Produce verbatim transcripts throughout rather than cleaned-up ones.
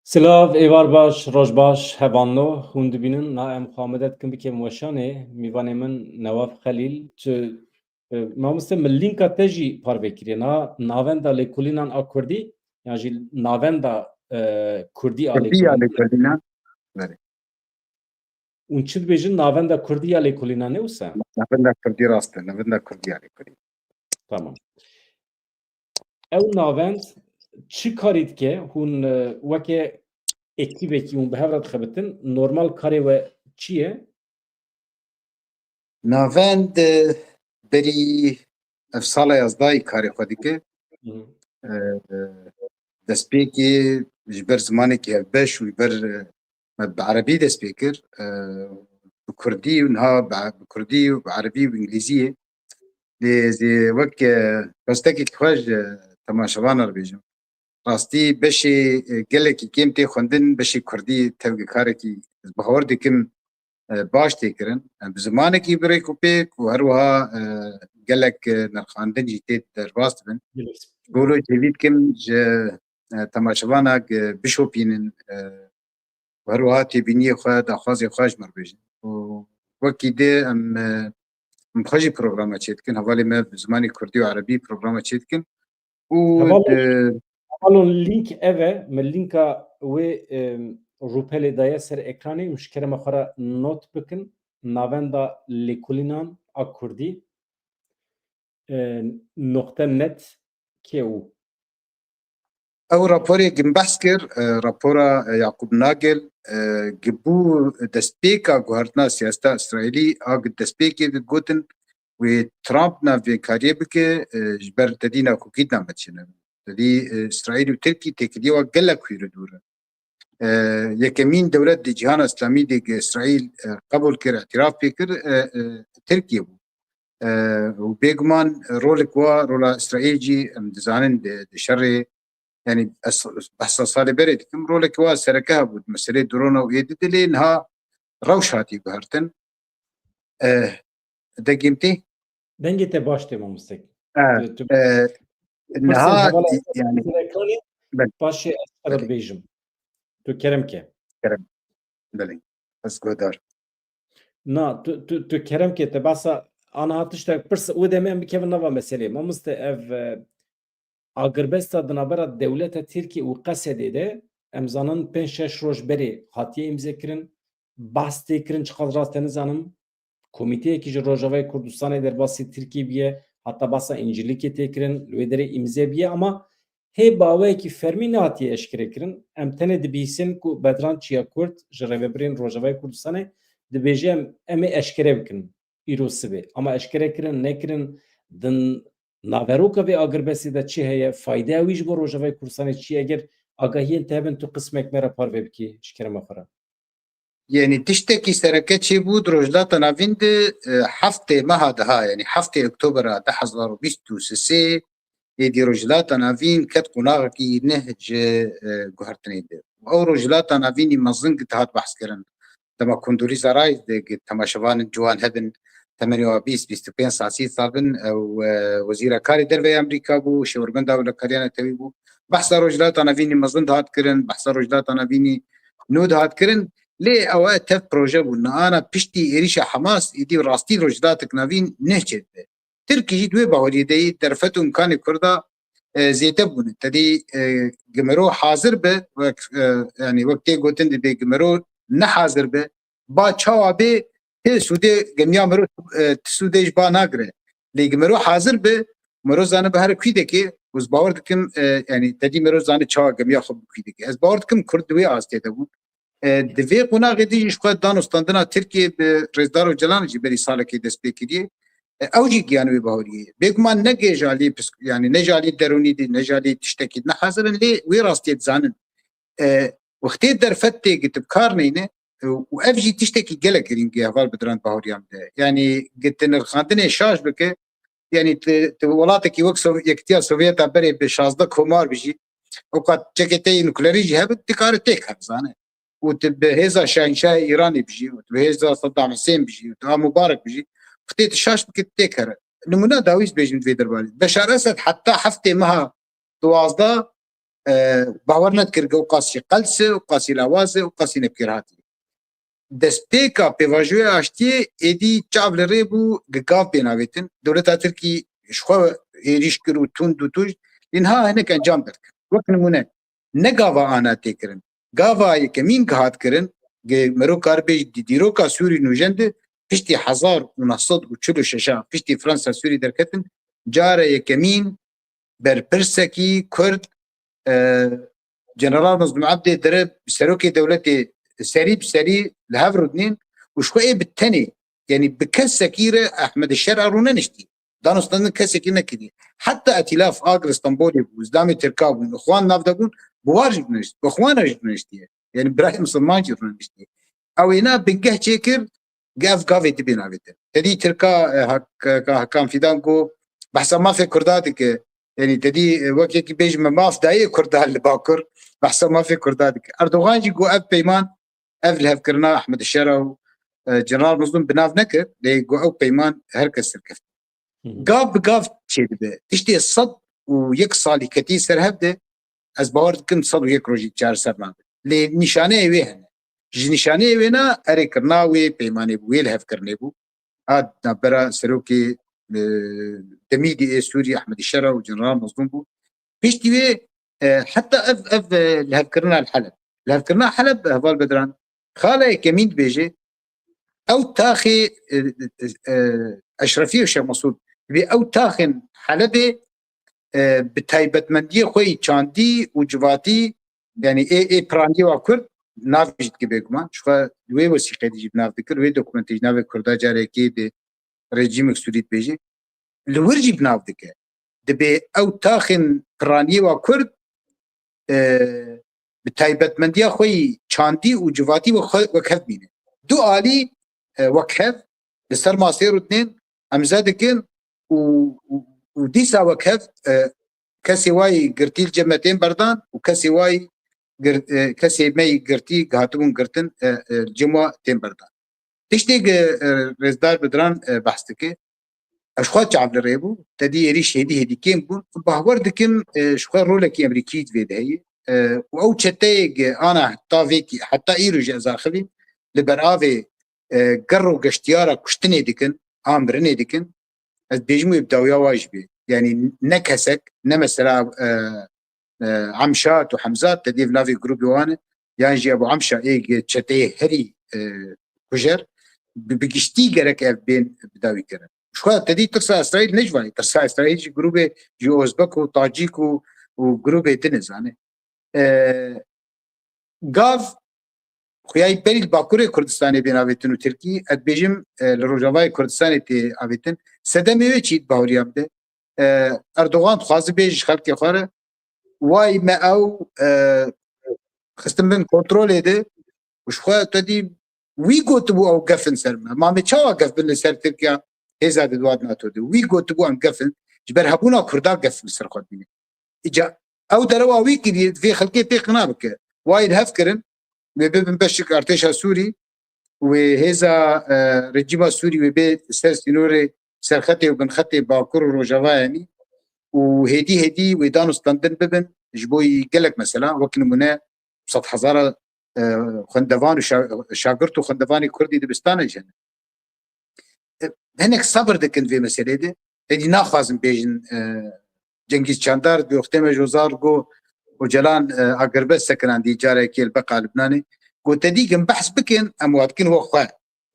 Silav, êvar baş, roj baş, hevalno, hûn dibînin, na em xwe amade dikin bikevin weşanê, mîvanê min Newaf Xelîl, tu, e, mamoste, min lînka te jî parve kiriye, na navenda lêkolînan a kurdî, yan jî navenda, e, kurdî a Kurdî ya lêkolînan. Lêkolînan. Belê. Hûn çi dibêjin, navenda kurdî ya lêkolînan ne wisa? Navenda kurdî rast e, navenda kurdî ya lêkolînan. Tamam. Ew navend çi karî dike? Hûn, e, weke ekîbekî hûn bi hev re dixebitin. Normal karê we çi ye? Navend, e, berî ev sala yazdayî karê xwe dike. Hı hı. E, e, destpêkê ji ber zimanekî hevbeş û ji ber, e, me bi erebî dest pê kir. E, bi kurdî û niha bi, bi kurdî û bi erebî û îngilîziyê. Lê ez ê wek, e, xwestekekî xwe ji temaşevanan re bêjim. Rastî beşê, e, gelekî kêm tê xwendin, beşê kurdî tevgekarekî ez bawer dikim, e, baş tê kirin. Em bi zimanekî bi rêk û pêk û her wiha, e, gelek, e, nirxandin jî tê derbas dibin. Ji bo wilo hêvî dikim ji, e, temaşevanak, e, bişopînin, e, û her wiha têbîniyê xwe, daxwazê xwe ji me re bêjin. Û wekî dê em, e, em bi xwe jî programa çêdikin. Hevalê me bi zimanê kurdî û erebî programa çêdikin. Û Hevalon, di hevalon lînk ev e. Me lînka wê, e, rûpelê daye ser ekranê. Hûn ji kerema xwe re not bikin. Navenda lêkolînan a kurdî, e, noqte net kê û. Ew raporê gim behs kir, e, rapora, e, Yaqûb Nagel, e, gi bû destpêka guhertina siyaseta Îsraîlî a gi destpêkê digotin wê Trump nav vê kariyê bike, e, ji ber tedî nakokî dina me çêne. Tedî, e, Îsraîl û Tirkî têkiliyê wa gelek xwîr û dûr in. E, yekemîn dewlet di cîhana Îslamî de gi Îsraîl, e, qebûl kir, îtiraf pê kir, e, e, Tirkiye bû. E, û bêguman rolek wa, rola Îsraîl jî em dizanin di, di şerê, yanî ez behsa salê berê dikim, rolek wa sereke hebû di meselê drona û êdî de, lê niha rewş hatiye guhertin. E, dengê min tê? Dengê te baş tê, mamoste. E, Tu, tu e, pirsên niha hevala di-, yanî, ser ekranê, belê. Paşê ez te re Belê. dibêjim. Tu kerem ke. Kerem. Belê. Ez guhdar. Na, tu, tu, tu kerem ke, te behsa ana tiştek pirs, wê demê em bikevin nava meselê. Mamoste, ev, e, agirbesta di navbera dewleta Tirkî û Qesedê de, em zanin pênc şeş roj berê hatiye îmze kirin, behs tê kirin, çiqas rast e nizanim, komîteyekî ji Rojavayê Kurdistanê derbasî Tirkiyê bûye, heta behsa Încîlikê tê kirin, li wê derê îmze bûye, ama hê bi awayekî fermî nehatiye eşkere kirin. Em tenê dibihîsin ku Bedran Çiyakurd ji rêvebirên Rojavayê Kurdistanê dibêje, em, em ê eşkere bikin îro sibê. Ama eşkere kirin, nekirin, di naveroka vê agirbestê de çi heye, faydeya wî ji bo Rojavayê Kurdistanê çi ye? Eger agahiyên te hebin, tu qismek me re parve bikî, ji kerema xwe re. Yanî tiştekî sereke çêbû di Rojhilata Navîn de, e, heftê meha daha, yanî heftê Oktobera du hezar û bîst û sê, êdî Rojhilata Navîn ket qonaxekî neh ji, e, guhertinê de. Û ew Rojhilata Navînî mezin ki dihat behs kirin. Dema Kondolîza Rice de ki temaşevanên ciwan hebin, temenê wa bîst, bîst û pênc sal, sî sal bin, ew, e, Wezîra Karê Derve ya Amerîka bû, şêwerbenda Wêlekariya Netewî bû. Behsa Rojhilata Navînî mezin dihat kirin, behsa Rojhilata Navînî nû dihat kirin. Lê ew e tev proje bû. Niha ana piştî êrîşa Hamas, êdî rastî Rojhilatek Navîn neh çêdibe. Tirkî jî di wê baweriyê de yî, derfet û îmkanê Kurda, e, zêde bûne. Tedî, e, gi mero hazir be, wek, e, yanî wek tê gotin dibê gi mero ne hazir be, ba çawa bê, tê sûdê gemiya mero, e, ti sûdê ji ba nagire. Lê gi mero hazir be, mero zane bi her kû dike, ez bawer dikim, e, yanî tedî mero zane çawa gemiya xwe bi kû dike. Ez bawer dikim Kurd di wê astê de bûn. E, di vê qonaxê de jî ji xwe danûstandina Tirkiyê bi Rêzdar Ocalan jî berî salekê dest pê kiriye. E, ew jî giyan wê baweriyê. Bêguman ne gê ji alî psik-, yanî ne ji alî derûnî de, ne ji alî tiştekî de ne hazir in, lê wê rastiyê dizanin. E, wextê derfet tê ki tu bi kar neyne, e, û ev jî tiştekî gelek girîng e heval Bedran, baweriya min de. Yanî ki tu nirxandinê şaş bike, yanî tu, tu welatekî wek Sov-, Yekitiya Sovyeta berê bi şazdeh komar bijî, ewqat çeketeyê nuklerî jî hebit, dikare têk hev zane. Û tu bi hêza Şahînşahê Îranê bijî, û tu bi hêza Saddam Husên bijî, û tu a Mubarek bijî, xwe tê tu şaş bike, têk here. Nimûna dawî ez bêjim di vê derbarê. Beşar Esed heta heftê meha duwazdeh e, bawer nedikir ku ew qasî qels e, ew qasî lawaz e, ew qasî nepkêrhatî. Destpêka pêvajoya aştiyê êdî çav li rê bû, gi gav bên avêtin. Dewleta Tirkî ji xwe êrîş kir û tund û tûj, lê niha hinek encam derket. Wek nimûne, ne gava ana tê kirin. Gava yekemîn gihat kirin, gi mero karibêj di dîroka Sûrî nûjen de, piştî hezar û neh sed û çil û şeş a, piştî Fransa Sûrî derketin, cara yekemîn berpirsekî Kurd, e, General Mazlûm Ebdê dire bi serokê dewletê serî bi serî li hev rûdinên û ji xwe ê bi tenê, yanî bi kesekî re Ehmed Şera rûneniştî. Danûstandin kesekî nekirî. Heta Etîlaf Agir Stenbolê bû, Îslamê Tirka bûn, Ixwan nav de bûn, bi wan jî rûnenişt-, bi Ixwana jî rûneniştiye. Yanî birayê misilman jî rûneniştiye. Ew êna bingeh çêkir, Gav gavê dibên avêtin. Tedî Tirka, e, Hak-, Ka-, Hakan Fidan got, behsa mafê Kurda dike. Yanî tedî, e, wek yekî bêjî me maf dayê Kurda li Bakur, behsa mafê Kurda dike. Erdogan jî got ev peyman, ev lihevkirina Ehmed Şera û, e, General Mazlûm bi nav nekir, lê got ew peyman her kes serkeft. Hı hı. Gav bi gav çêdibe. Tiştê sed û yek salî ketî ser hev de, ez bawer dikim sed û yek rojî çareser nabe. Lê nîşaneyê wê hene. Ji nîşaneyê wê na erê kirina wê peymanê bû, wê lihevkirinê bû. A navbera serokê, e, demî dî ê Sûrî Ehmedî Şera û General Mazlûm bû. Piştî wê, e, heta ev, ev, e, lihevkirina li Heleb. Lihevkirina Heleb, heval Bedran, xala yekemîn dibêje, ew taxê, e, e, e, Eşrefî û Şêx Mesûd, dibê ew taxên Helebê, e, bi taybetmendiyê xwe yî çandî û civatî, yanî ê, ê piraniyê wa Kurd, navê jî dike bêguman. Ji xwe wê wesîqê de jî bi nav dikir, wê dokumentê jî navê Kurda carekê bi rejîmek Sûrî dibêje. Li wir jî bi nav dike. Dibê ew taxên piraniyê wa Kurd, e, bi taybetmendiya xwe yî çandî û civatî wek xwe, wek hev bîne. Du alî, e, wek hev li ser masê rûdinên, em ze dikin û, û, û dîsa wek hev, e, kesê wa yî girtî li cem me tên berdan û kesê wa yî gir-, e, kesê me yî girtî hatibûn girtin, e, e, li cem wa tên berdan. Tiştê ku, e, rêzdar Bedran, e, behs dike, ev ji xwe çav li rê bû, tedî êrîş hêdî hêdî kêm bûn. Bawer dikim, e, ji xwe rolekî Amerîkî divê de heye. E, û ew çeteyê ku ana heta vêkî, heta îro jî ez axivîm, li ber avê, e, ger û geştiyara kuştinê dikin, a mirinê dikin. Ez dibêjim wê bi dawiya wa jî bê. Yanî ne kesek, ne mesela, e, e, Emşat û Hemzat, te dî ev navê grûbê wan e, yan jî Ebû Emşa ê gi çeteyê herî, e, kujer, bi, bi giştî gerek ev bên bi dawî kirin. Ji xwe te dî tirsa Îsraîl ne ji van e, tirsa Îsraîl ji grûbê, ji Ozbek û Tacîk û, û grûbê din e, zanê. E, Gav xuyayî berî li Bakurê Kurdistanê bên avêtin û Tirkî, ez dibêjim, e, li Rojavayê Kurdistanê tê avêtin. Sedemê wê çî di baweriya min de? E, Erdogan dixwaze bêje ji xelkê xwe re, way me ew, e, xistin bin kontrolê de û ji xwe te dî wî gotibû ew gef in ser me. Ma me çawa gef bin li ser Tirkiya hêza di duat NATO de? Wî gotibû em gef in. Ji ber hebûna Kurda gef li ser xwe dibîne. Îca ew derewa wî kirî, vê xelkê pê qina bike. Wayî li hev kirin, wê bibin beşik artêşa Sûrî, wê hêza, e, rejîma Sûrî wê bê ser sînorê serxetê û binxetê Bakur û Rojava, yanî, û hêdî hêdî wê dan û standin bibin ji bo yî gelek mesela, wek nimûne sed hezara, e, xwendevan û şa-, şagirt û xwendevanê Kurdî dibistane jî hene. E, hinek sebir dikin vê meselê de. Êdî naxwazin bêjin, e, Cengîz Çandar, wextê me ji Ozar got, Ocalan, e, agirbest sekinandî carekê li Beqa Libnanê. Got, te dî gin behs bikin, em wa dikin we xwe.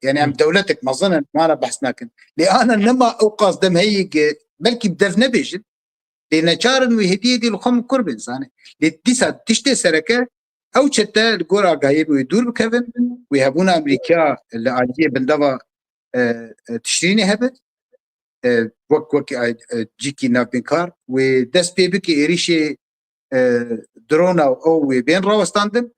Yani em dewletek mezin in, mana behs nakin. Lê ana nema ew qas dem heye ki belkî bi dev nebêjin. Lê neçar in wê hêdî hêdî li xwe min kur bin, zanî. Lê dîsa tiştê sereke, ew çete li gor agahiyên wê dûr bikevin, wê hebûna Amerîka li aliyê bindava, e, e, tişrînê hebe, e, wek, wek, e, e, cîkî navbînkar, wê dest pê bike êrîşê, e, drona û ew wê bên rawestandin.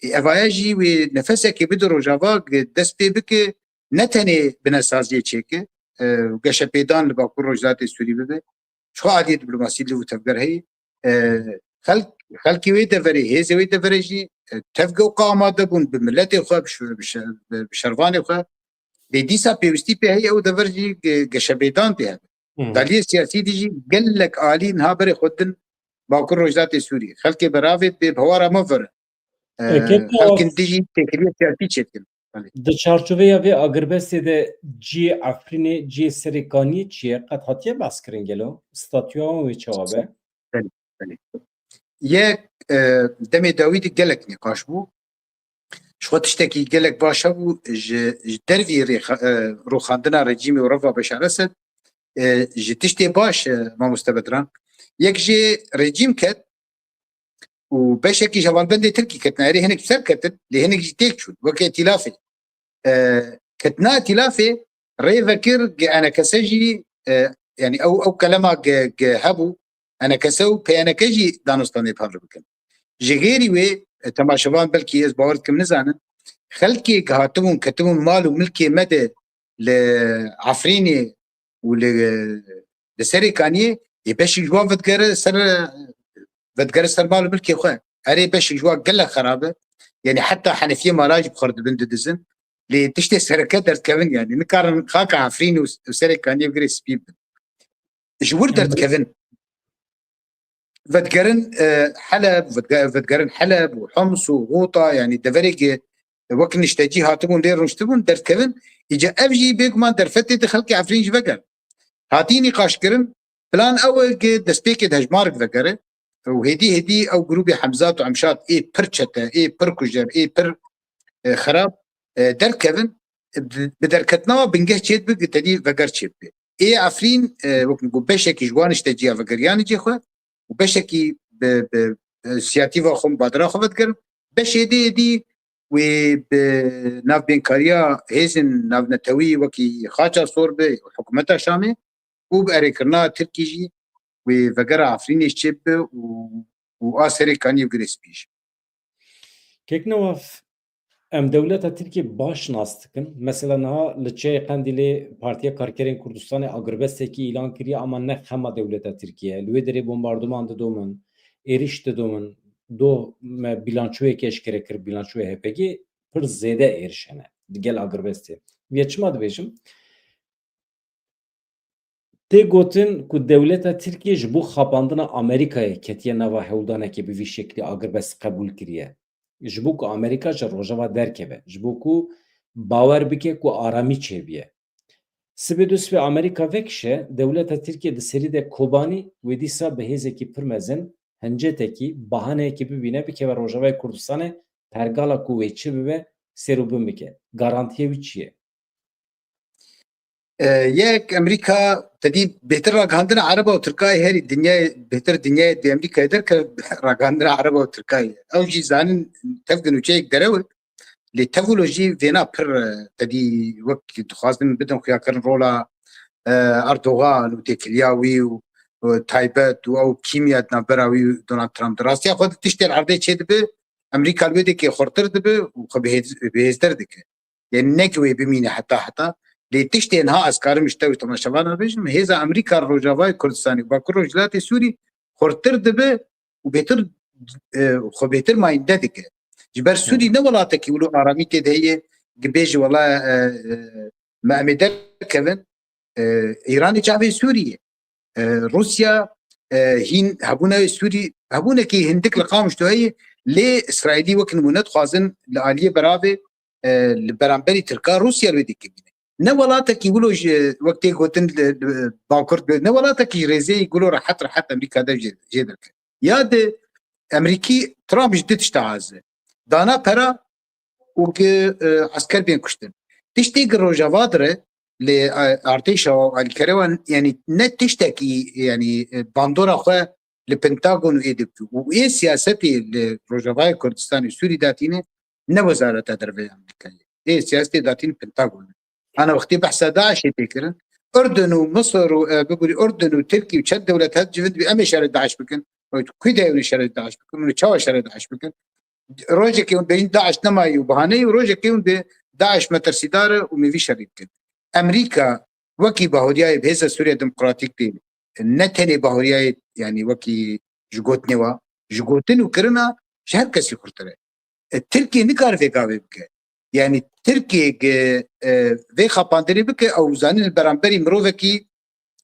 Ê, evaya jî wê nefesekê bide Rojava, dest pê bike, ne tenê binesaziyê çêke, e, geşepêdan li Bakur Rojhilatê Sûrî bibe. Ji xwe aliyê diplomasî li û tevger heye. E, xelk, xelkê wê deverê, hêzê wê deverê jî, e, tevge û amade bûn bi miletê xwe, bi şe-, bi şe-, bi şervanê xwe. Lê dîsa pêwîstî pê heye ew dever jî ge-, geşepêdan pê hebe. Hı. Daliyê siyasî dî jî gelek alî niha berê xwe din Bakur Rojhilatê Sûriyê. Xelkê beravê bê bi hewara me verin. E, Xelkin dijî têkiliya siyasî çêdikin. Belê. Di çarçoveya vê agirbestê de cihê Efrînê, cihê Serê Kaniyê çi ye? Qet hatiye behskirin gelo? Statûya wan wê çawa be? Belê, belê. Yek, e, demê dawî de gelek nîqaş bû. Ji xwe tiştekî gelek baş hebû, ji, ji dervî rêxa-, e, rûxandina rejîmê û reva Beşar Esed, e, ji tiştê baş, e, mamoste Bedran. Yek jê rejîm ket û beşekî ji hevalbendê Tirkî ketin. Erê hinek ser ketin, lê hinek jî têk çûn, weke îtîlafê. E, ketina îtîlafê rê vekir, gi enekese jî, e, yanî ew, ew kelema gi, gi hebû, enekese û P N K jî danûstanê pevre bikin. Ji xêrî wê, e, temaşevan belkî ez bawer dikim nizanin, xelkê gi hatibûn, ketibûn mal û milkê me de li Efrînê û li, li Serê Kaniyê, ê beşî ji wan vedigere ser, vedigere ser mal û milkê xwe. Erê beşî ji wan gelek xerab e. Yanî heta henefiyê mala jî bi xwe re dibin didizin. Lê tiştê sereke derdikevin, yanî nikarin xaka Efrîn û, û Serê Kaniyê bigirê spî bibin. Ji wir derdikevin. Vedigerin, e, Heleb, vedge-, vedigerin Heleb û Homs û Ghûta, yanî deverê ki wek niştecî hatibûn lê rûniştibûn, derdikevin. Îca ev jî bêguman derfetê di xelkê Efrîn jî veger. Hatî nîqaşkirin, plan ew e ki destpêkê di hejmarek vegere û hêdî hêdî ew grûbê Hemzat û Emşat ê pir çete, ê pir kujer, ê pir, e, xerab, e, derkevin, bi, bi derketina wan bingeh çêdibe ki tedî veger çêbibe. Ê Efrîn, e, wek ku beşekî ji wan nişteciya vegeriyan cê xwe û beşekî bi, bi, e, siyatîva xwe, mubadera xwe vedigerin. Beşê dê êdî wê bi navbênkariya hêzên navnetewî wekî Xaça Sor be û hikûmeta Şamê û bi erêkirina Tirkî jî wê vegera Efrînê çêbibe û, û a Serê Kaniyê bigire spî jî. Kek Newaf, em dewleta Tirkiyê baş nas dikin. Mesela niha li Çiyayê Qendîlê Partiya Karkerên Kurdistanê agirbestekî îlan kiriye, ama ne xema dewleta Tirkiyê. Li wê derê bombarduman didomin, êrîş didomin, do me bîlançoyekê eşkere kir, bîlançoya H P G pir zêde êriş hene digel agirbestê. Vê çima dibêjim? Tê gotin ku dewleta Tirkiyê ji bo xapandina Amerîkayê ketiye nava hewldanekê bi vî şeklî agirbest qebûl kiriye. Ji bo ku Amerîka ji Rojava derkeve, ji bo ku bawer bike ku aramî çêbiye. Sibê du sibê Amerîka vekişe, dewleta Tirkiyê di serî de Kobanî wê dîsa bi hêzekî pir mezin, hincetekî, bahaneyekî bibîne, bikeve Rojavayê Kurdistanê, pergala ku wê çi bibe, sêr û bin bike. Garantiyê wî çi ye? E, yek, Amerîka tedî bêhtir ragihandina Ereba û Tirka ye, herî dinyayê, bêhtir dinyayê dê Amerîkayê derkeve ragihandina Ereba û Tirka ye. Ew jî zanin tev di nûçeyek derew e. Lê tev wilo jî vêna pir, e, tedî wek dixwazin bidin xuyakirin rola, e, Erdogan û têkiliya wî û, û taybet û ew kîmiya di navbera wî û Donald Trump de. Rastiya xwe de tiştê li erdê çêdibe, Amerîka li wê dekê xurtir dibe û xwe bihêz-, bihêztir dike. Yanî ne ki wê bimîne heta heta. Lê tiştê niha ez karim ji te û temaşevanan bêjim, hêza Amerîka li Rojavayê Kurdistanê û Bakur Rojhilatê Sûrî xurtir dibe û bêtir, e, xwe bêtir mayînde dike. Ji ber Sûrî ne welatekî wilo aramî tê de heye, ki bêje wela, e, e, me em ê derkevin, e, Îranê çavê Sûrî ye. E, Rûsya, e, hîn hebûna wê Sûrî, hebûnekî hindik li Qamişlo heye, lê Îsraîlî wek nimûne dixwazin li aliyê beravê, e, li beramberî Tirka Rûsya li wê dikevîne. Ne welatekî wilo ji, wek tê gotin li, li Bakur, ne welatekî ji rêzê gulo rehet rehet Amerîka de jê, jê derket. Ya di Amerîkî Trump ji du tişta haze. Dana pera û ki, e, esker bên kuştin. Tiştê ki Rojava dire, lê, e, artêşa wan, alîkere wan, yanî ne tiştekî, yanî, e, bandora xwe li Pentagon û ê dibitû. Û ê siyasetê li Rojavayê Kurdistanê Sûrî datîne ne Wezareta Derve ya Amerîkayê. Ê siyasetê datîne Pentagon. Ana wextê behsa DAIŞê tê kirin. Urdun û Misir û, e, bibûrî Urdun û Tirkî û çend dewlet hat civin dibî em ê şerê DAIŞ bikin. Wê tu kû de ew şerê DAIŞ bikin? Wê çawa şerê DAIŞ bikin? Rojekê hûn bêjin DAIŞ nemayî û bahaneyî û rojekê hûn bê DAIŞ metirsîdar e û me vî şerî bikin. Amerîka wekî bahuriyayê bi hêza Sûriya Demokratîk tê. Ne tenê bahuriyayê, yanî wekî ji gotinê wa, ji gotin û kirina ji her kesî xurtir e. E, Tirkiye nikare vê gavê bike. Yanî Tirkiye ge, e, vê xapandinê bike, ew zanin li beramberî mirovekî,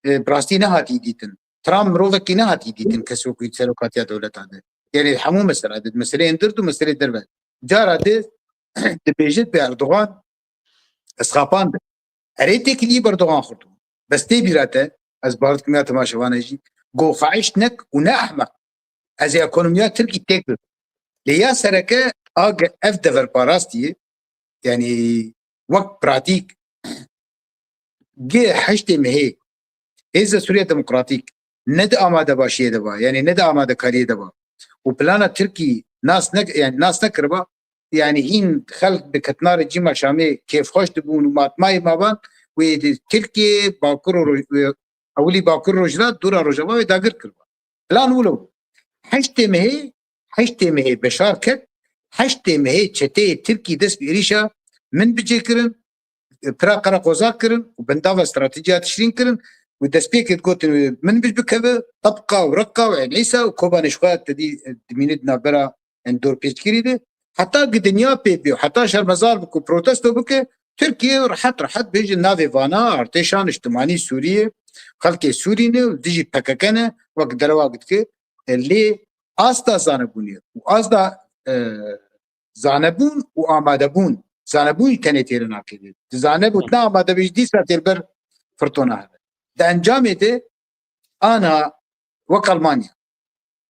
e, bi rastî nehatî dîtin. Trump mirovekî nehatî dîtin kes wekî serokatiya dewleta de. Yanî hemû mesela de, meseleyên dir û meseleyê derve. Cara de dibêjit bi Erdogan, ez xapandin. Erê têkilî Erdogan xurt bû. Bes tê bîra te, ez bar dikim ya temaşevane jî, go faîş nek û ne ehmeq. Ez ê ekonomiya Tirkî têk bibim. Lê ya sereke a ge-, ev deverparastî ye, yanî wek pratîk, gi heştê mehê Hêza Sûriya Demokratîk ne di amadebaşiyê de ba, yanî ne di amadekariyê de ba. Û plana Tirkî nas ne, yanî nas nekiriba, yanî hîn xelk bi ketina rejîma Şamê kêfxweş dibûn û matmayê maban wê di Tirkiye, Bakur û Roj-, ewilî Bakur Rojhilat, dûra Rojava wê dagir kiriba. Plan wilo bû. Heştê mehê, heştê mehê Beşar ket, heştê mehê çeteyê Tirkî dest bi êrîşa min bicê kirin, pira Qereqoza kirin û bendava stratejiya Tişrîn kirin û destpêkê digotin, min bic bikeve, tebqa û reqa û enîsa û Kobanê ji xwe te dî dimîne di navbera, yanî dorpêçkirî de. Heta gi dinya pê bê û heta şermezar bike û protesto bike, Tirkiye rehet rehet bêje navê vana artêşa niştimanî Sûriyê, xelkê Sûrî ne û dijî P K K ne, wek derewa dike. E, lê asta zanebûnê û asta, e, zanebûn û amadebûn, zanebûn jî tenê têre nakê. Di zanebûn ne amade be jî dîsa têr ber firtona hebe. Di encamê de ana wek Almanya.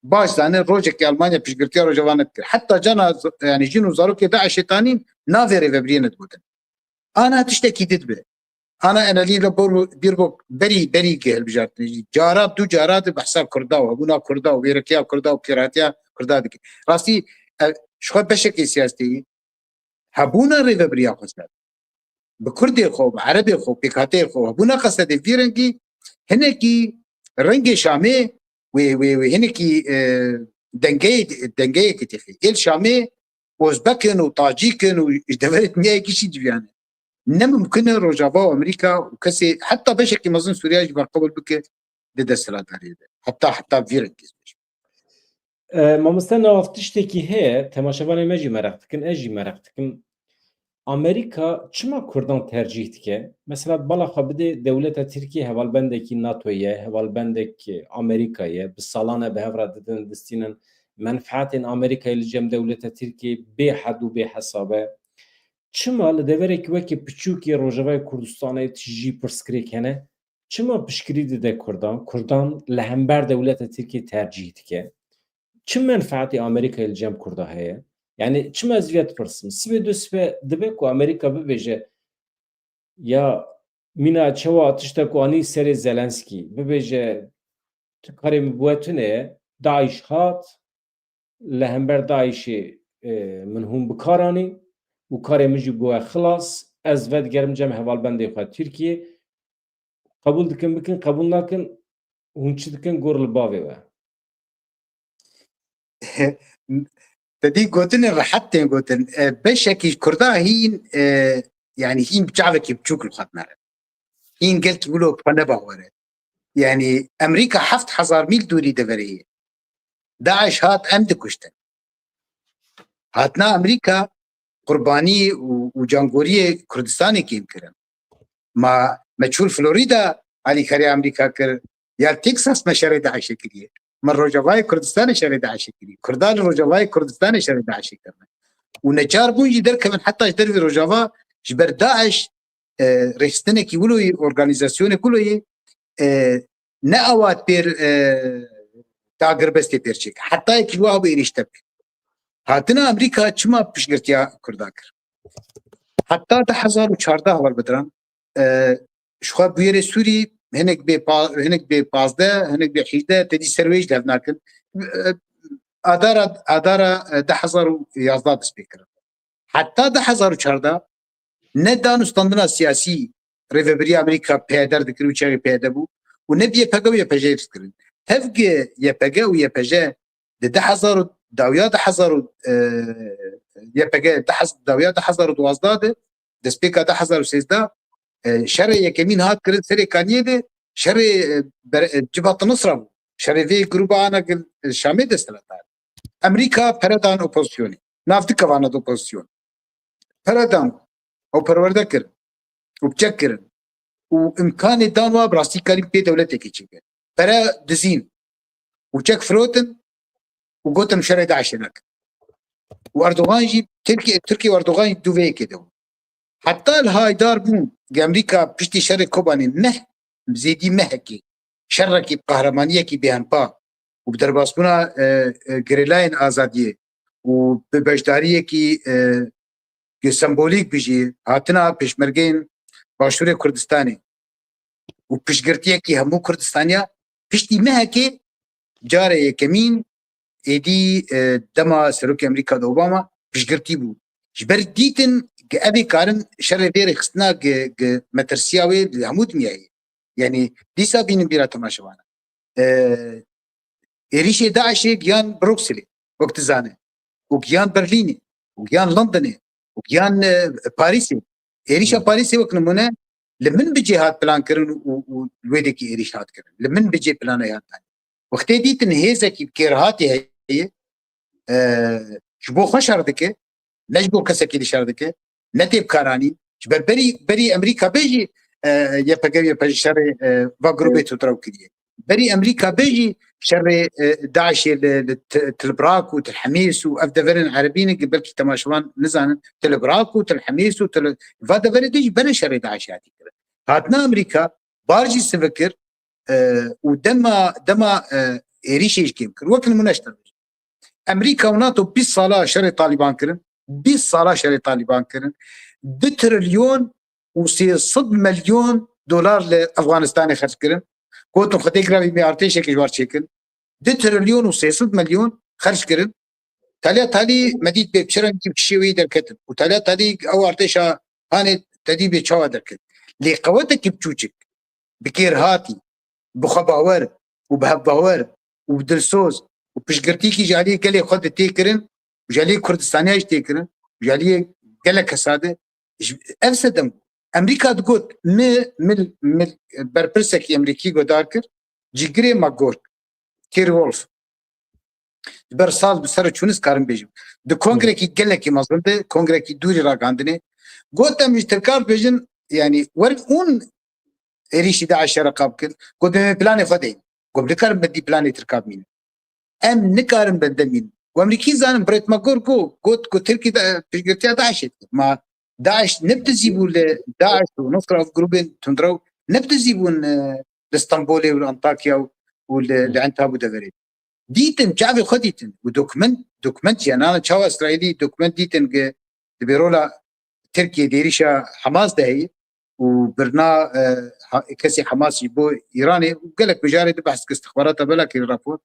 Baş zane rojekê Almanya piştgirtiya Rojava nedikir. Heta cana z-, yanî jin û zarokê DAIŞê tanîn navê rêvebiriyê nedigotin. Ana tiştekî din dibe. Ana enelî re bor bîr bo berî, berî ki hilbijartinê jî. Cara, du cara di behsa Kurda û hebûna Kurda û wêrekiya Kurda û kêratiya Kurda dike. Rastî, e, ji xwe beşekê siyasî hebûna rêvebiriya xwe ser. Bi Kurdê xwe, bi Erebê xwe, pêkhateyê xwe hebûna qesedê vî rengî hinekî rengê Şamê wê, wê, wê hinekî, e, dengeyê, dengeyekê têxê. Êl Şamê Ozbek in û Tacîk in û ji deverê dinyayê gişî civiyane. Ne mimkun e Rojava û Amerîka û kesê, heta beşekî mezin Sûriya jî berqebul bike di desthilatdariyê de. Heta, heta vî rengî. E, mamoste Newaf, tiştekî heye, temaşevanê me jî meraq dikin, ez jî meraq dikim. Amerîka çima Kurdan tercîh dike? Mesela bala xwe bidê dewleta Tirkiyê hevalbendekî NATO ye, hevalbendek Amerîka ye, bi salan e bi hev re didin, distînin. Menfaetên Amerîkayê li cem dewleta Tirkiyê bê hed û bê hesab e. Çima li deverekî wekî piçûkê Rojavayê Kurdistanê tijî pirsgirêk hene? Çima piştgirî dide Kurdan? Kurdan li hember dewleta Tirkiyê tercîh dike? Çi menfaetê Amerîkayê li cem Kurda heye? Yani çima ez vê dipirsim? Sibê du sibe dibe ku Amerîka bibêje, ya mîna çawa tiştek ku anî serê Zelenskî, bibêje, tu karê min bi we tune ye, DAIŞ hat, li hember DAIŞê, e, min hûn bi kar anî û karê min jî bûye xilas, ez vedigerim cem hevalbendê xwe Tirkiyê. Qebûl dikin bikin, qebûl nakin, hûn çi dikin gor li bavê we? Te dî gotinê rehet tên gotin. E, beşekî Kurda hîn, e, yanî hîn bi çavekî biçûk li xwe dinere. Hîn gelkî wilo bi xwe ne bawer e. Yanî Amerîka heft hezar mîl dûrî deverê ye. DAIŞ hat em dikuştin. Hatina Amerîka qurbanî û, û cangoriyê Kurdistanê kêm kirin. Ma me çû li Florîda alîkarî Amerîka kir, ya Texas me şerê DAIŞê kiriye. Me Rojavayê Kurdistanê şerê DAIŞê kiriye. Kurda li Rojavayê Kurdistanê şerê DAIŞê kirine. Û neçar bûn jî derkevin heta ji dervê Rojava ji ber DAIŞ, e, rêxistinekî wilo yê, organîzasyonek wilo yê, e, ne awa pêr, e, dagirbestê pêr çêke. Heta yekî wiha bi êrîş tepke. Hatina Amerîka çima piştgirtiya Kurda kir? Heta du hezar û çardeh hevalbediran, e, ji xwe bûyerê Sûrî hinek bê pa-, hinek bê pazdeh, hinek bê hîjdeh, te dî ser wê jî lev nakin. E, Adara, Adara, e, du hezar û yazdeh dest pê kirin. Heta du hezar û çardeh ne dan û standina siyasî rêveberiya Amerîka peyder dikir û çaxê peyde bû û ne bi Y P G û Y P J dikirin. Tevgê Y P G û Y P J di du hezar û dawiya du hezar û, e, Y P G du hez-, dawiya du hezar û duwazdeh de, destpêka du hezar û sêzdeh, e, şerê yekemîn hat kirin serê Kaniyê de, şerê, e, ber-, e, Cibat Nusra bû. Şerê vê grûba ana gil, e, Şamê desthilatdar. Amerîka pere dan opozisyonê. Nav du kevana di opozisyon. Pere dan, ew perwerde kirin û bi çek kirin û imkanê dan wa bi rastî karî pê dewletekê çêke. pere dizîn û çek firotin û gotin şerê DAIŞê nekin. Û Erdogan jî, Tirkiye, Tirkiye û Erdogan jî dû vê yekê de bûn. Heta li Haydar bûn, Amerîka piştî şerê Kobanê meh, zêdî mehekê, şerekî bi qehremaniyekî bêhempa û bi derbasbûna, e, e, gerîlayên azadiyê û bi beşdariyekî, e, sembolîk bijî, hatina pêşmergeyên Başûrê Kurdistanê û piştgirtiyekî hemû Kurdistaniya, piştî mehekê carê yekemîn êdî, e, dema Serokê Amerîka de Obama piştgirtî bû. Ji ber dîtin ku ev ê karin şerê vê rêxistina ku, ku metirsiya wê li hemû dinyayê. Yanî dîsa bînin bîra temaşevana. E, êrîşê DAIŞê giyan Brukselê, wek dizane. Û giyan Berlînê, û giyan Londonê, û giyan, e, Parîsê. Êrîşa Hmm. Parîsê wek nimûne li min bicê hat plan kirin û, û li wê dekî êrîş hat kirin. Li min bicê plana hat danî. Wextê dîtin hêzekî bi kêrhatî heye, e, ji bo xwe şer dike, ne ji bo kesekî di şer dike, ne tê bi kar anîn. Ji ber berî, berî Amerîka bê jî, e, Y P G, Y P G şerê, e, va grûbê tundrew kiriye. Berî Amerîka bê jî şerê, e, DAIŞê li, li T-, Til Brak û Til Hemîs û ev deverên erebî ne ki belkî temaşevan nizanin. Til Brak û Til Hemîs û Til, va deverê de jî berê şerê DAIŞê hatî kirin. Hatina Amerîka bar jî sivik kir, e, û dema, dema, e, êrîşê jî kêm kir. Wek nimûne ji te bêjim. Amerîka û NATO bîst sala şerê Talîban kirin. Bîst sala şerê Talîban kirin. Du trilyon û sê sed milyon dolar li Efganistanê xerc kirin. Gotin Xwedê giravî me artêşekê ji war çêkin. Du trilyon û sê sed milyon xerc kirin. Taliya talî me dît bê çi rengî bi kişê wî derketin. Û taliya talî ew artêşa hanê te dî bê çawa derket. Lê qewetekî biçûçik, bi kêrhatî, bi xwebawer û bi hevbawer û bi dilsoz û piştgirtîkî ji aliyê gelê xwe de tê kirin û ji aliyê Kurdistaniya jî tê kirin û ji aliyê gelek kesa de ji, ev sedem bû. Amerîka digot, mi, mi, mi berpirsekî Amerîkî guhdar kir, cîgirê McGurk, Terry Wolff. Ji ber saz bi ser çûnis karim bêjim. Di kongrekî gelekî mezin de, kongrekî dûrî ragihandinê, got em ji Tirkan bêjin, yanî werin hûn êrîşî DAIŞê re qab kin, got, "Em ê planê xwe deyin." Got, "Nikarin bendî planê Tirkan bimînin. Em nikarin bende bimînin." Û Amerîkî zanin, Brett McGurk got, got, "Tirkî de piştgirtiya DAIŞê dike." Ma DAIŞ ne bi dizî bû li DAIŞ û Nusra û grûbên tundrew ne bi dizî bûn, e, li Stenbolê û li Antakya û, û li, li Entab û deverê. Dîtin, çavê xwe dîtin. Û dokument, dokument jî, yanana çawa Îsraîlî dokument dîtin ki di bêrola Tirkiye di êrîşa Hamas de heye û birna, e, ha-, kesê Hamas jî bo Îranê û gelek mijarê di behs ki istixbarata bela kirî rapor.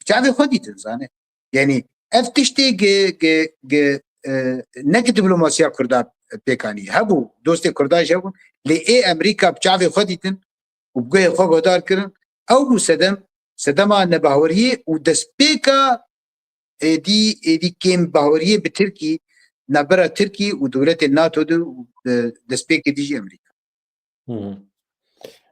Çavê xwe dîtin zane. Yanî ev tiştê gi, gi, gi, e, ne ki diplomasiya Kurda pêk anî. Hebû, dostê Kurda jî hebûn. Lê ê Amerîka bi çavê xwe dîtin û bi guhê xwe guhdar kirin. Ew bû sedem, sedema nebaweriyê û destpêka êdî, êdî kêm baweriyê bi Tirkî, navbera Tirkî û dewletên NATO de û, e, destpêkê dî jî Amerîka. Hı hı.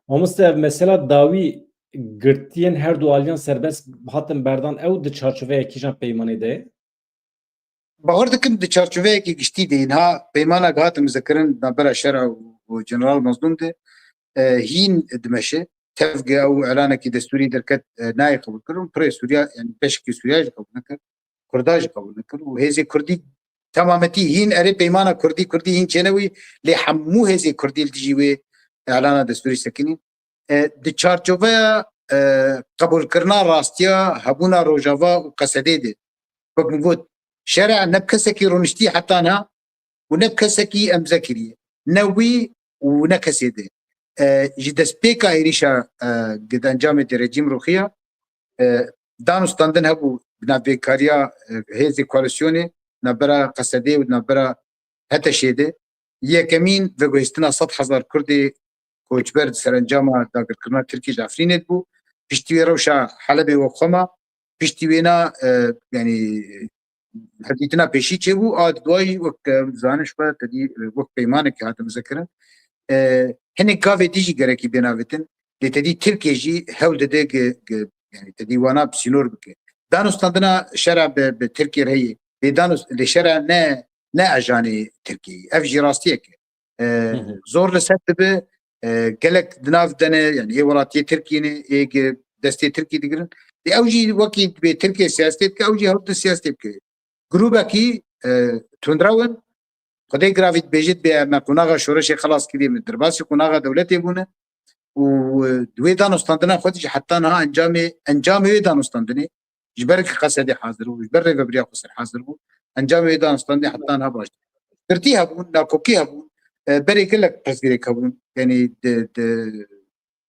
Mamoste, ev mesela dawî girtiyên her du aliyan serbest hatin berdan, ew di çarçoveya kîjan peymanê de ye? Bawer dikim di çarçoveyekî giştî de ye. Niha peymana ku hatin mizekirin navbera Şera û, û General Mazlûm de, e, hîn dimeşe. Tev ge ew elanekî destûrî derket, e, nayê qebûl kirin. Pirê Sûriya, yani beşekî Sûriya jî qebûl nekir. Kurda jî qebûl nekir. Û hêzê Kurdî temametî hîn erê peymana Kurdî, Kurdî hîn çênewî, lê hemû hêzê Kurdî li dijî wê elana destûrî sekinî. E, di çarçoveya, e, qebûlkirina rastiya hebûna Rojava û Qesedê de, wek min got, şerê ne bi kesekî rûniştî heta niha û ne bi kesekî emze kiriye. Ne wî û ne kesê de. E, ji destpêka êrîşa, e, gi di encamê de rejîm rûxiya, e, dan û standin hebû bi navbeynkariya, e, hêzê koalîsyonê, navbera Qesedê û navbera Heteşê de. Yekemîn veguhêstina sed hezar Kurdê koçber di serencama dagirkirina Tirkiyê ji Efrînê de bû. Piştî wê rewşa Helebê wek xwe ma. Piştî wêna, e, yanî hevdîtina pêşî çêbû, a di duayî wek, e, zanişt xwe tedî, e, wek peymanekê hate mizekirin. E, hinek gavê dî jî gerekî bêna vitin. Lê tedî Tirkiye jî hewl dide ge, ge, yanî tedî wana bi sînor bike. Danûstandina şera bi, bi Tirkiye re heye. Lê danûs-, lê şera ne, ne ajanê Tirkiyeyê. Ev jî rastiyek e. E, Hı hı. Zor li ser dibe, e, gelek di nav de ne, yanî ê welatiyê Tirkiyê ne, ê ge, destê Tirkî digirin. Lê ew jî wekî dibê Tirkiye siyasetê dike, ew jî hewt siyasetê bike. Grûbekî, e, tundrew in, Xwedê giravî dibêje dibê em me qonaxa şoreşê xelas kiriye, me derbasî qonaxa dewletê bûne û, e, di wê danûstandina xwe de jî heta niha encamê, encamê wê danûstandinê ji ber ki Qesedê hazir bû, ji ber Rêveberiya Xweser hazir bû, encamê wê danûstandinê heta niha baş. Girtî hebûn, nakokî hebûn, e, berê gelek pirsgirêk hebûn. Yanî di, di,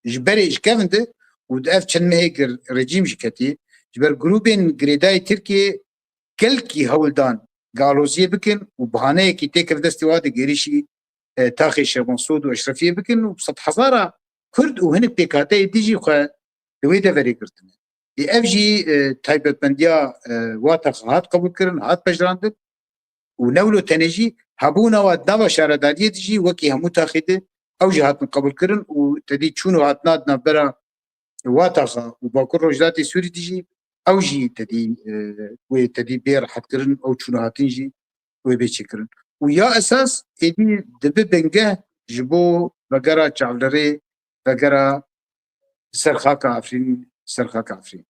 ji berê ji kevin de û di ev çend mehê gir rejîm jî ketî, ji ber grûbên girêdayî Tirkiyê gelkî hewl dan galoziyê bikin û bahaneyekî têkeve destê wa de gêrişî, e, taxê Şervan Sod û Eşrefiyê bikin û sedhezara Kurd û hinek pêkhateyê dî jî xwe li wê deverê girtine. Ê ev jî, e, taybetmendiya, e, wa taxa hat qebûlkirin, hat pejirandin û ne wilo tenê jî hebûna wa di nava şaredariyê de jî wekî hemû taxê de ew jî hatin qebûlkirin û tedî çûn û hatina di navbera wa taxa û Bakur Rojhilatê Sûrî de jî ew jî tedî, e, wê tedî bê rehetkirin, ew çûn û hatin jî wê bê çêkirin. Û ya esas êdî dibi bingeh ji bo vegera çavlerê, vegera ser xaka Efrîn, ser xaka Efrîn.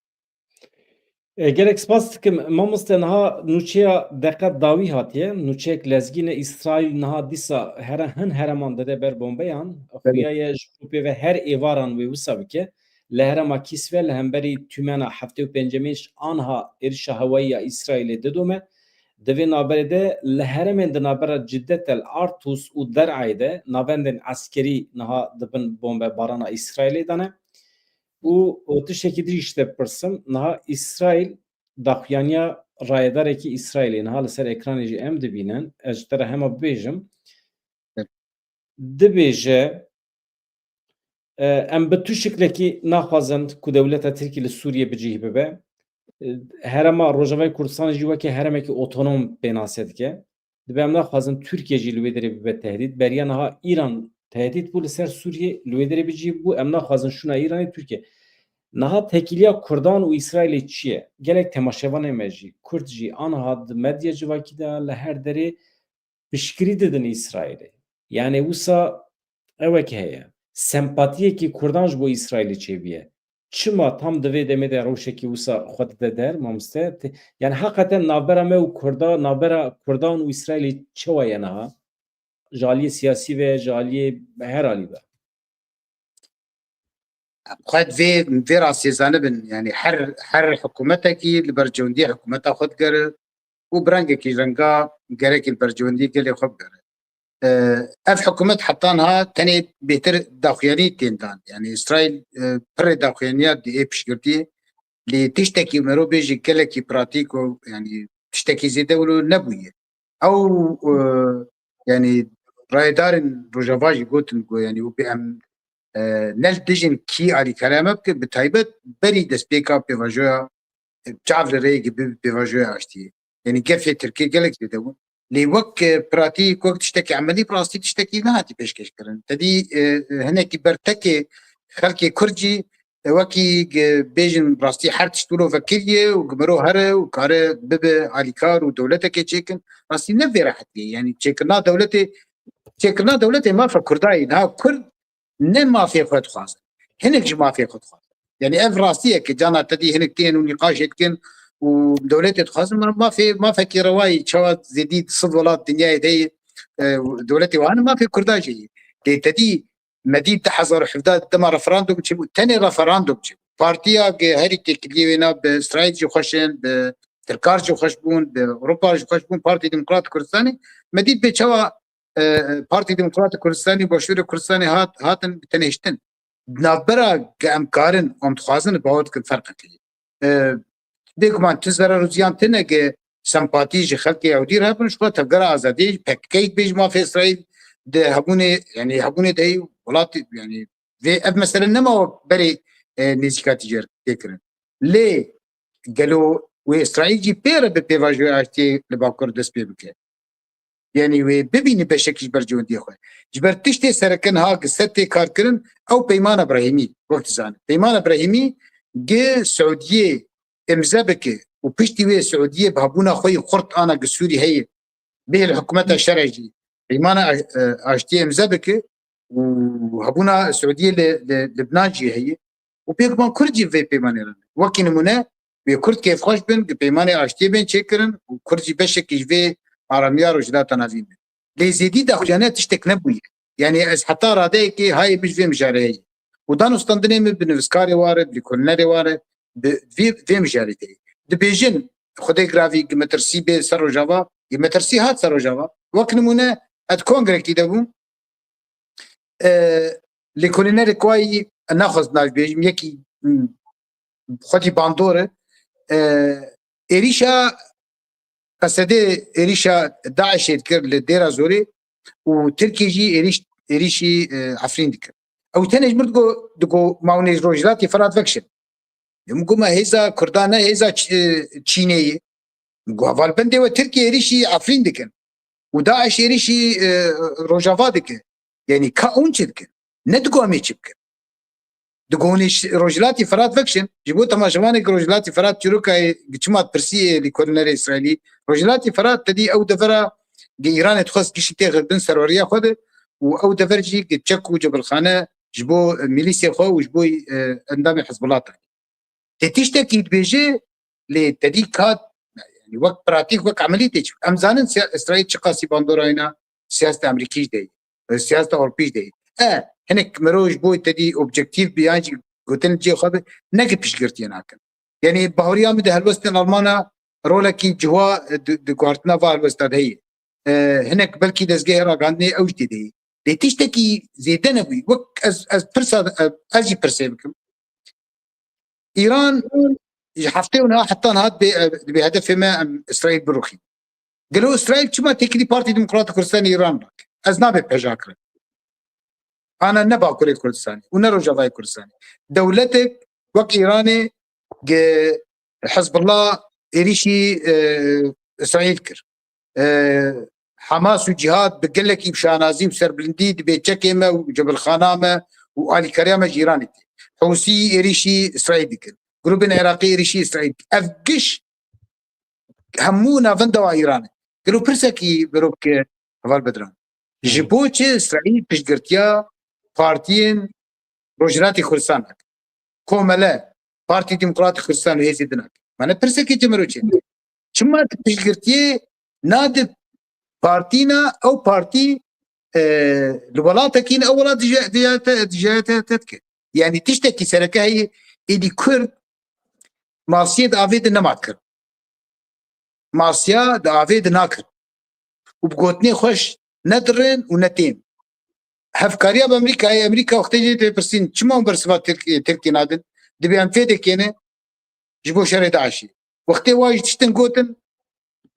E, gelek spas dikim. Mamoste, niha nûçeya deqe dawî hatiye. Nûçeyek lezgîn e. Îsraîl niha dîsa here hin hereman dide ber bombeyan. Belê. Xuya ye ji bo pê ve her êvaran wê wisa bike. Li herêma Kîsve li hemberî tûmena heftê û pêncemîn anha êrişa hewayî ya Îsraîlê didome. Di vê navberê de li herêmên di navbera Cidde, Tel Artus û Der'ayê de navendên eskerî niha di bin bombebarana Îsraîlê de ne. Û, û tiştekî din jî te bipirsim, niha Îsraîl daxuyaniya rayedarekî Îsraîlê niha li ser ekranê jî em dibînin, ez ji te re hema bibêjim. Dibêje, e, em bi tu şiklekî naxwazin ku dewleta Tirkî li Sûriyê bi cih bibe. E, herêma Rojavayê Kurdistanê jî weke herêmekî otonom pênase dike. Dibe em naxwazin Tirkiye jî li wê derê bibe tehdît. Beriya niha Îran tehdît bû li ser Sûriyê, li wê derê bi cih bû. Em naxwazin şûna Îranê Tirkiye. Niha tekîliya Kurdan û Îsraîlê çi ye? Gelek temaşevanê me jî, Kurd jî, aniha di medya civakî de, li her derê piştgirî didin Îsraîlê. Yanî wisa ewek heye. Sempatiyekî Kurdan ji bo Îsraîlê çêbûye. Çima tam di vê demê de rewşekî wisa xwe dide der, mamoste? Te-, yanî heqeten navbera me û Kurda, navbera Kurdan û Îsraîlê çawa ye niha? Ji aliyê siyasî ve, ji aliyê her alî ve. Xwe vê, vê rastiyê zanibin, yanî her, her hikûmetekî li ber cewendiyê hikûmeta xwe digere û bi rengekî renga gerekî li ber cewendiyê gelê xwe bigere. E, ev hikûmet heta niha tenê bêtir daxuyanî tên dan. Yanî Îsraîl, e, pirê daxuyaniya di ê piştgirtiyê, lê tiştekî mero bêjî gelekî pratîk û, yanî tiştekî zêde wilo nebûye. Ew, e, yanî rayedarên Rojava jî gotin ku, yanî, û bi em, e, ne li dijin kî alîkariya me bike, bi taybet berî destpêka pêvajoya, e, çav li rêyekê bi pêvajoya aştiyê. Yanî gefê Tirkiyê gelek zêde bû. Lê wek, e, pratîk, wek tiştekî emelî, bi rastî tiştekî nehatî pêşkêş kirin. Tedî, e, e, hinekî bertekê xelkê Kurd jî, e, wekî, e, bêjin rastî her tişt wilo vekiriye û gimiro here û kare bibe alîkar û dewletekê çêkin. Rastî ne vê rehetiyê. Yanî çêkirina dewletê, çêkirina dewletê mafa Kurda ye. Niha Kurd ne mafê xwe dixwazin. Hinek ji mafê xwe dixwazin. Yanî ev rastiyeke cana te dî hinek tên û nîqaşê dikin û dewletê dixwazin, mafê, mafekî rewayî çawa zêdî di sed welat dinyayê de ye, e, dewletê wan mafê Kurda jî ye. Lê te dî me dî du hezar û hevdeh dema referandum çêbû, tenê referandum çêbû. Partiya ge herî têkiliyê wêna bi Îsraîl jî xweş in, bi Tirkar jî xweş bûn, bi Ewropa jî xweş bûn, Partî Demokrat Kurdistanê. Me dît bê çawa, e, Partî Demokrat Kurdistanê, Başûrê Kurdistanê hat, hatin bi tenêştin. Di navbera ge em karin, em dixwazin, bawer dikin ferqek heye. E, bêguman tu zerar û ziyan tune ge sempatî ji xelkê Ewdî re hebin, ji xwe tevgera azadiyê, P K K bê ji mafê Îsraîl di hebûnê, yanî hebûnê de heye, welatê, yanî vê ev mesele nema wek berê, e, nêzîkatî jê tê kirin. Lê gelo wê Îsraîl jî pê re bi pêvajoya aştiyê li Bakur dest pê bike? Yanî wê bibîne beşekî ji ber cewendiyê xwe. Ji ber tiştê sereke niha gi ser tê kar kirin, ew Peymana Brahîmî, wek dizanin. Peymana Brahîmî gi Siûdiyê îmze bike û piştî wê Siûdiyê bi hebûna xwe yî xurt ana gi Sûrî heye, bê li hikûmeta şerê jî Peymana, e, aştiyê îmze bike û hebûna Siûdiyê li, li Libnan jî heye. û bêguman Kurd jî vê peymanê re ne. Wekî nimûne, wê Kurd kêfxweş bin, bi peymanê aştiyê bên çêkirin û Kurd jî beşekî ji vê aramiya Rojhilata Navîn bin. Lê zêdî daxuyane tiştek nebûye. Yanî ez heta radeyekê hayê min ji vê mijarê heye. Û danûstandinê min bi nivîskarê ware, bi lêkolînerê ware, bi vê, vê mijarê de ye. Dibêjin, Xwedê giravî, gi metirsî bê ser Rojava, gi metirsî hat ser Rojava. Wek nimûne, ez kongrekî de bûm. E, lêkolînerek wayî, ez naxwazim nav bêjim, yekî, hmm, xwedî bandor e. E, êrîşa Qesedê êrîşa DAIŞê dikir li Dêra Zorê û Tirkiyê jî êrîş, êrîşî, e, Efrîn dikir. Ew tenê ji min digo, digo ma hûn ê ji Rojhilatê Firat vekişin. Min got, me hêza Kurdan ne, hêza Ç-, e, Çînê ye. Min got, hevalbendê we Tirkiye êrîşî Efrîn dikin û DAIŞ êrîşî, e, Rojava dike. Yanî ka hûn çi dikin? Ne digo em ê çi bikin. Digo hûn ê ş-, Rojhilatî Firat vekişin. Ji bo temaşevanê ki Rojhilatî Firat çîrokayê çima pirsiyê lêkolînerê Îsraîlî. Rojhilatî Firat tedî ew devera ge Îranê dixwest giştî têxin bin serweriya xwe de û ew dever jî ge çek û cebilxane ji bo, e, milîsê xwe û ji bo, e, endamê Hizbullah danî. Tê tiştekî dibêje, lê tedî kat, yanî wek pratîk, wek emelî tê çi. Em zanin siya-, Îsraîl çiqasî bandora wîna siyaseta Amerîkî jî de ye, siyaseta Ewropî jî de ye. E, hinek mero ji bo tedî objektîf bi yan jî gotin cihê xwe bi, ne ki piştgirtiyê nakin. Yanî bahuriya min di helwestên Almana rolekî ciwa di, di guhartina va helwesta de heye. E, hinek belkî dezgehê ragihandinê ew jî tê de heye. Lê tiştekî zêde nebûyî. Wek ez, ez pirsa, ez, ez jî pirsê bikim. Îran ji heftê û niha heta niha dibê, dibê hedefê me em Îsraîl biruxîn. Gelo Îsraîl çima têkilî Partî Demokratî Kurdistanê Îran nake? Ez nabe pejak re. Ana ne Bakurê Kurdistanê û ne Rojavayê Kurdistanê. Dewletek wek Îranê ge Hizbullah êrîşî, e, Îsraîl kir. E, Hamas û Cîhad bi gelekî bi şanazî û serbilindî dibê çekê me û cebilxana me û alîkariya me ji Îranê tê. Hûsî êrîşî Îsraîl dikin. Grûbên Iraqî êrîşî Îsraîl dikin. Ev giş hemû navenda wa Îran e. Gelo pirsekî verok, e, heval Bedran. Ji Hı. bo çi Îsraîl piştgirtiya partiyên Rojhilatê Kurdistan nake? Komele, Partî Demokratîk Kurdistan û hêzê din nake. Mane pirsekê cemero çi? Çima tu piştgirtiyê nadi partîna, ew partî, e, li welatekî ne, ew welat dije-, dije-, te-, dijayete te dike. Yanî tiştekî sereke heye, êdî Kurd masiyê di avê de nema dikir. Masiya di avê de nakir. Û bi gotinê xweş ne dirin û ne tên. Hevkariya bi Amerîkayê, Amerîka wextê jê tê pirsîn, çima hûn bersiva Tirk-, Tirkî nadin? Dibê em fê dekêne ji bo şerê DAIŞê. Wextê wa jî tiştin gotin,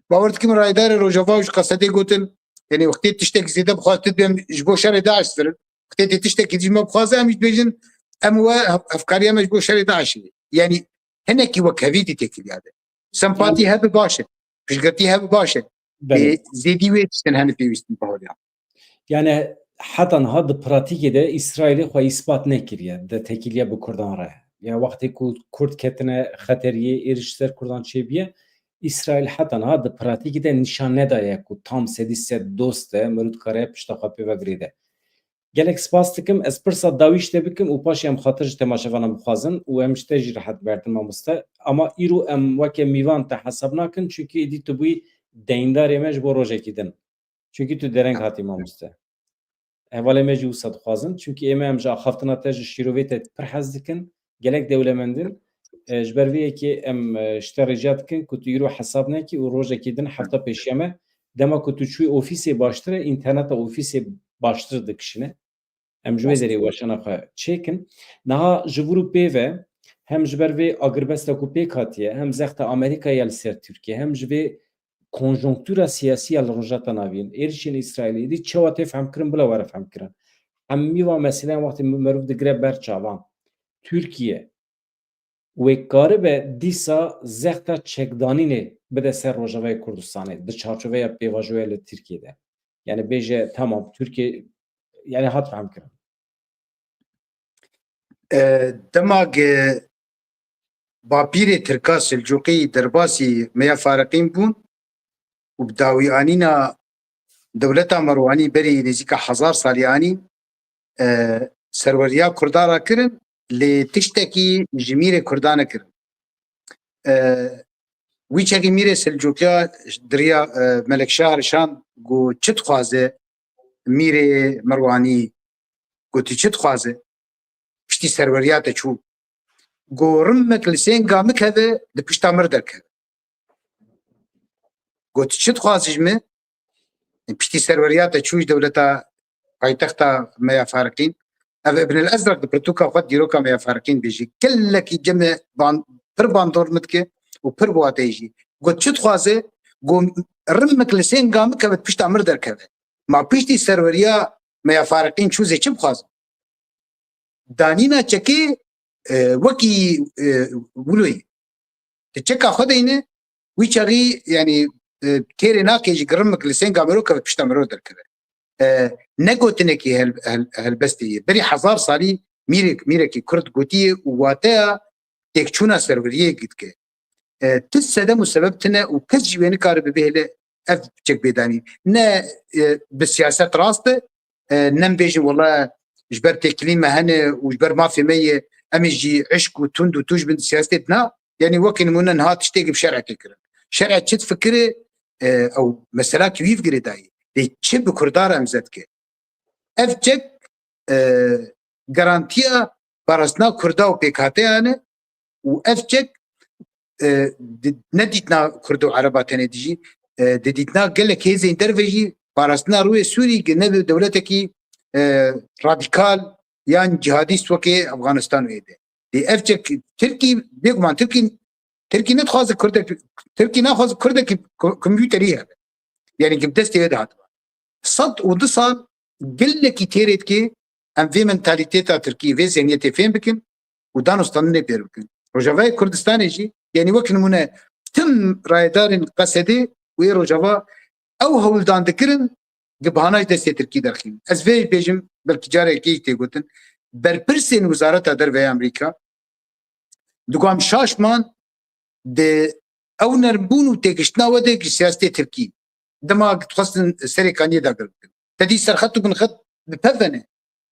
bawer dikim raydarê Rojava û ji Qesedê gotin, yanî wextê tiştek zêde bixwazit dibêm ji bo şerê DAIŞ sirin. Wextê tê tiştekî dijî me bixwaze, em jî dibêjin, em we hev-, hevkariya me ji bo şerê DAIŞê. Yanî hinekî wekhevî dî têkiliya de. Sempatî hebe baş e. Piştgirtî hebe baş e. Belê. Ê, zêdî wê tiştin hene pêwîstin bahuriya. Yani heta niha di pratîkê de Îsraîlê xwe îspat nekiriye, di têkiliya bi Kurdan re. Ya wextê ku Kurd ketine xeteriyê, êrîş ser Kurdan çêbiye, Îsraîl heta niha di pratîkê de nîşan nedaye ku tam sedî sed dost e, mirov dikare pişta xwe pê ve girêde. Gelek spas dikim. Ez pirsa dawî ji te bikim û paşê em xatir ji temaşevanan bixwazin û em ji te jî rehet berdin mamoste. Ama îro em weke mîvan te hesab nakin, çunkî êdî tu bûyî deyndarê me ji bo rojekî din. Çunkî tu dereng hatî mamoste. Hevalê me jî wisa dixwazin. Çunkî ê me em ji axaftina te, ji şîrovê te pir hez dikin. Gelek dewlemend in. E, ji ber vê yekê em, e, ji te rica dikin ku tu îro hesab nekî û rojekî din hefta pêşiya me. Dema ku tu çûyî ofîsê baştir e, înterneta ofîsê baştir dikişîne. Em ji wê derê weşana xwe çêkin. Niha ji vir û pê ve hem ji ber vê agirbesta ku pêk hatiye, hem zexta Amerîkayê ya li ser Tirkiye, hem ji vê konjonktura siyasî ya li Rojhilata Navîn, êrişên Îsraîlê, êdî çawa tê fehmkirin, bila were fehmkirin. Hemî van meseleyan wextê merov digire ber çavan, Tirkiye wê karibe dîsa zexta çekdanînê bide ser Rojavayê Kurdistanê di çarçoveya pêvajoya li Tirkiye de. Yani bêje, tamam, Tirkiye, yani hat fehmkirin. E, dema ge bapîrê Tirka Selcûqî derbasî Meya Fareqîn bûn û bi dawî anîna dewleta Merwanî berî nêzîka hezar salî anî, e, serweriya Kurda rakirin, Lê tiştekî ji mîrê Kurdan nekirin. E, wî çaxî mîrê Selcukiya diriya, e, Melekşah Rişan got, çi dixwaze mîrê Merwanî? Got, tu çi dixwaze? Piştî serweriya te çû. Got, rimek li sênga min keve, di pişta mir derkeve. Got, tu çi dixwazî ji min? Piştî serweriya te çû ji dewleta paytexta me ya Fariqîn. Ev Ibn el Ezraq di pirtûka xwe dîroka me ya Fariqîn bêjî. Gelekî cem e, ban-, pir bandor min dike û pir bi wateyê jî. Got, çi dixwaze? Got, rimek li sênga min keve, pişta mir derkeve. Ma piştî serweriya me ya Fariqîn çû zê çi bixwazin? Danîna çekê, e, wekî, e, wilo ye. Ti çeka xwe deyne, wî çaxî, yanî, e, têrê nake ji girimik li sênga mero keve, pişta mero derkeve. E, ne gotinekî hel-, hel-, helbestê ye. Berî hezar salî mîrek-, mîrekî Kurd gotiye û wateya têkçûna serweriyê dike. E, tu sedem û sebeb tune û kes jî wê nikare bibe hêle ev çek bêdanî. Ne, e, bi siyaset rast e, e, ne em bêjin wela ji ber têkilî me hene û ji ber mafê me ye, em ê jî eşk û tund û tûj bin siyasetê dina. Yanî wekî nimûne niha tiştê bi şer'ekê kirin. Şer'e çi difikire, e, ew mesela ki wî girêdayî. Lê çi bi Kurdan re em zed ke? Ev çek, e, garantiya parastina Kurda û pêkhateyan e û ev çek, e, di, ne dîtina Kurd û Ereba tenê dijî, e, di dîtina gelek hêzên derve jî parastina rûyê Sûrî gi ne bi dewletekî, e, radîkal yan cihadîst wekê Afganistan wê de. Lê ev çek Tirkî, bêguman Tirkî, Tirkî nedixwaze Kurdek, Tirkî naxwaze Kurdekî ku-, kompûterî hebe. Yanî ki bi destê wê de hatiba. Sed û du sal gelekî têrê dike em vê mentalîteta Tirkî, vê zihniyetê fêm bikin û danûstandinê pêr bikin. Rojavayê Kurdistanê jî, yanî wek nimûne tim rayedarên Qesedê û ê Rojava ew hewldan dikirin, gi bahana ji destê Tirkî derxîn. Ez vê bêjim, belkî careke yek tê gotin, berpirsên Wizareta Derve ya Amerîka, digo em şaş man di ew nermbûn û têgiştina we de ji siyasetê Tirkî. Dema dixwestin serê kaniyê dagir bikin. Te dî serxet û binxet bi pev ve ne.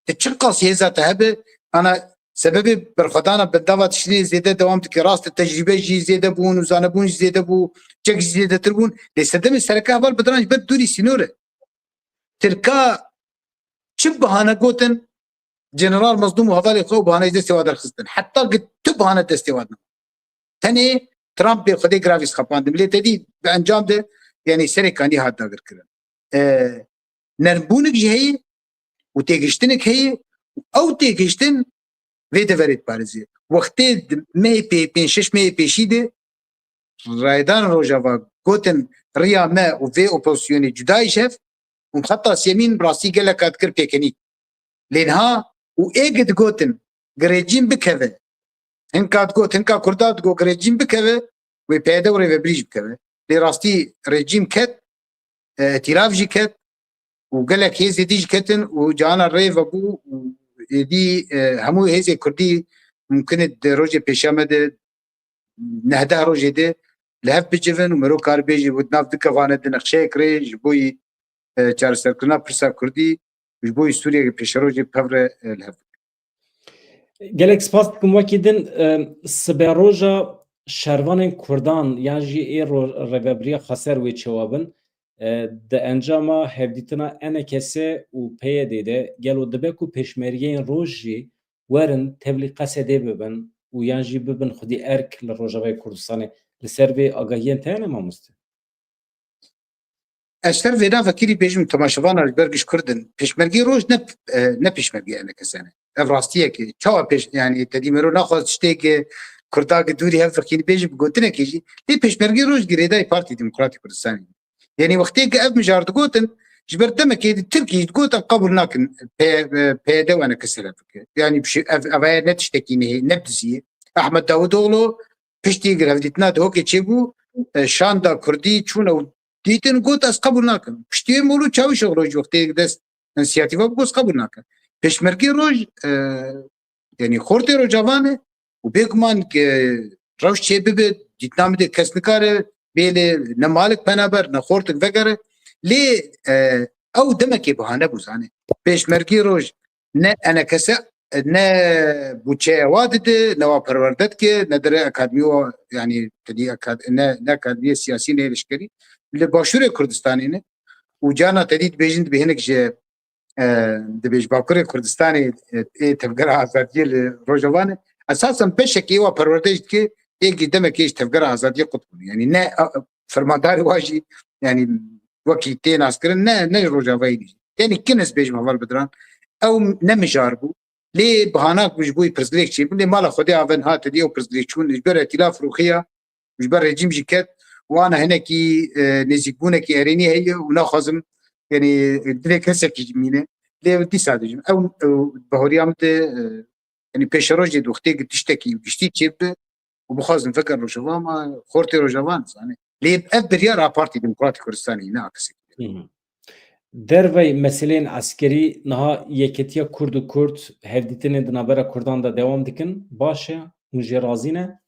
Ti çiqas hêza te hebe, ana sebebê berxwedana bendava tiştînê zêde dewam dike. Rast e, tecrîbe jî zêde bûn û zanebûn jî zêde bû, çek jî zêdetir bûn. Lê sedemê sereke heval bi diran ji ber dûrî sînor e. Tirka çi bahane gotin, General Mezlûm û hevalê xwe û bahane ji destê wa derxistin. Heta ki tu bahane destê wa din. Tenê Trumpê Xwedê giravî xepandim. Lê te dî bi encam de, yanî serê kanî hat dagirkirin. E, nermbûnik jî heye û têgiştinik heye û ew têgiştin vê deverê diparêze. Wextê di mehê pê-, pênc şeş mehê pêşî de rayedarên Rojava gotin riya me û vê opozisyonê cuda î ji hev û xeta sêmîn bi rastî geleka dikir pêkenî. Lê niha û ê gi digotin gi rejîm bikeve, hinka digot, hinka Kurda digot gi rejîm bikeve, wê P Y D û rêvebirî jî bikeve. Lê rastî rejîm ket, e, îtîraf jî ket û gelek hêzê dî jî ketin û cihana rê vebû û êdî, e, hemû hêzê Kurdî mumkin e di rojê pêşiya me de, neh deh rojê de li hev bicivin û mero kar bêjî û di nav du kevane de nexşeyek rê ji bo yî, e, çareserkirina pirsa Kurdî, ji bo yî Sûriyeyê pêşerojê bi hev re, e, li hev bikin. Gelek spas dikim. Wekî din, e, siberoja şervanên Kurdan yan jî ê ro-, rêvebiriya xweser wê çawa bin, e, di encama hevdîtina E N K S û P Y D de gelo dibe ku pêşmergeyên roj jî werin tevlî Qesedê bibin û yan jî bibin xwedî erk li Rojavayê Kurdistanê? Li ser vê agahiyên te hene, mamoste? Ez ser vêna vekirî bêjim, temaşevana ji ber giş Kurd in. Pêşmergê roj ne, e, ne pêşmergê E N K S ne. Ev rastiyek e. Çawa pêş-, yanî te dî mero naxwaz tiştê ki Kurda ki dûrî hev vexînî bêjî bi gotinekê jî. Lê pêşmergê roj girêdayî Partî Demokratîk Kurdistanê. Yanî wextê ki ev mijar digotin, ji ber demekê di Tirkî jî digot em qebûl nakin P-, P Y D û E N K S re bike. Yanî bi şi-, ev, ev ne tiştekî nehê, ne diziyê. Ahmet Davutoğlu piştî girevdîtina Duhokê çêbû, e, şanda Kurdî çûne û dîtin got, ez qebûl nakim. Piştî wê Mewlûd Çavuşoglu jî wextê dest însiyatîfa bû, got, ez qebûl nakim. Pêşmergê roj, e, yanî xortê Rojavan e û bêguman ki rewş çê bibe, dîtina min de kes nikare bêle ne malik penaber, ne xortik vegere. Lê, e, ew demekê bahane bû, zanê. Pêşmergê roj ne E N K S ne bûçeya wa dide, ne wa perwerde dike, ne dire akademî wa, yanî tedî akad-, ne, ne akademîya siyasî, ne êrişkerî. Li Başûrê Kurdistanê ne. Û carna tedî dibêjin, dibê hinek ji, e, dibê ji Bakurê Kurdistanê, e, ê Tevgera Azadiyê li Rojava ne. Esasen beşekî wa perwerde jî dike, êk jî demekê ji Tevgera Azadiyê qut bûne. Yanî ne, a, fermandarê wa jî, yanî wekî tê naskirin, ne, ne ji Rojavayê ne jî. Tenê kin ez bêjim heval Bediran, ew ne mijar bû. Lê bihana ku ji bo wî pirsgirêk çêbû, lê mala Xwedê aven hat, tedî ew pirsgirêk çûn, ji ber îtîlaf rûxiya, ji ber rejîm jî ket, û ana hinekî, e, nêzîkbûnekî erênî heye û naxwazim, yanî, dilê kesekî jî mîne. Lê dîsa dibêjim, ew, ew bahoriya min de, e, yanî pêşerojê di wextê ku tiştekî giştî çêbibe û bixwazin vekin Rojava, ma xortê Rojava nizane. Lê ev biryar a Partî Demokratîk Kurdistanê, ne a kesekî. Hı hı. Dervey meseleyên eskerî niha yeketiya Kurd û Kurd hevdîtinên di navbera Kurdan de dewam dikin. Baş e, hûn jê razî ne?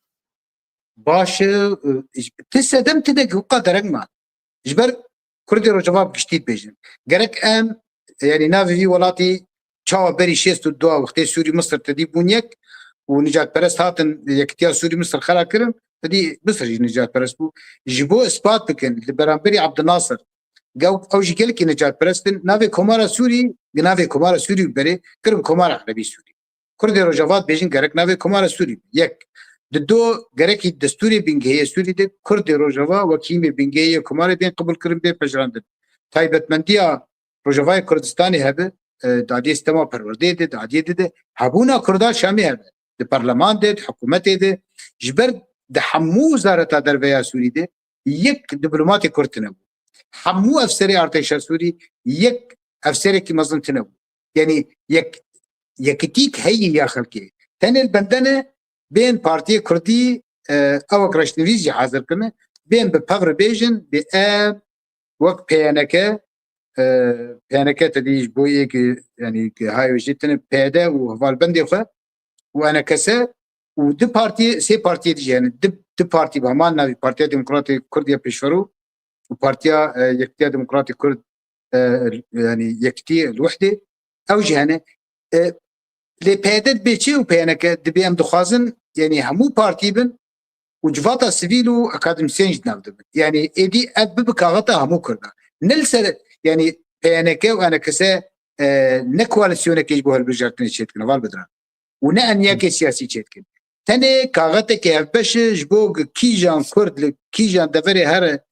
Baş e, e, ti sedem ti de wika dereng man. Ji ber Kurdê Rojava bi giştî dibêjin. Gerek em, yanî navê vî welatî çawa berî şêst û du wextê Sûrî Misir tedî bûn yek û nijadperest hatin yekitiya Sûrî Misir xera kirin, tedî Misir jî nijadperest bû. Ji bo ispat bikin li beramberî Abdulnasir, ew, ew jî gelekî nijadperest in, navê Komara Sûrî, bi navê Komara Sûrî berê, kirin Komara Erebî Sûrî. Kurdê Rojava dibêjin gerek navê Komara Sûrî be. Yek. Di do, gerekî destûrê bingehê Sûrî de Kurdê Rojava wekî me bingehê yê Komarê bên qebûlkirin, bê pejirandin. Taybetmendiya Rojavayê Kurdistanê hebe, e, dadiyê sistema perwerdeyê de, dadiyê de de, hebûna Kurda Şamê hebe. Di parleman de, di hikûmetê de, ji ber di hemû wezareta derve ya Sûrî de yek diplomatê Kurd tine bû. Hemû efserê artêşa Sûrî yek efserekî mezin tine bû. Yanî yek, yekitîk heyî ya xelkê. Tenê li bende ne, bên partiyê Kurdî, e, ewek reşnivîs jî hazir kirine, bên bi pevre bêjin, bê em wek P Y N K, e, P Y N K tedî ji bo yê ki, yanî ki hay jî tine P Y D û hevalbendê xwe û E N K S û du partiyê, sê partiyê dijî hene. Du, du partî bi heman navî Partiya Demokratê Kurd ya Pêşverû û Partiya, e, Yekitiya Demokratê Kurd, e, yanî Yekitî El Wehdê, ew jî hene. E, lê P Y D dibê çi û P Y N K dibê em dixwazin, yanî hemû partî bin û civata sivîl û akademîsyen jî di nav de bin. Yanî êdî ev bibe kaxeta hemû Kurdan. Ne li ser, yanî P Y N K û E N K S, e, ne koalîsyonekê ji bo hilbijartinê çêdikin, heval Bediran. Û ne enyakê siyasî çêdikin. Tenê kaxetekê hevbeş e ji bo ku kîjan Kurd li kîjan deverê here,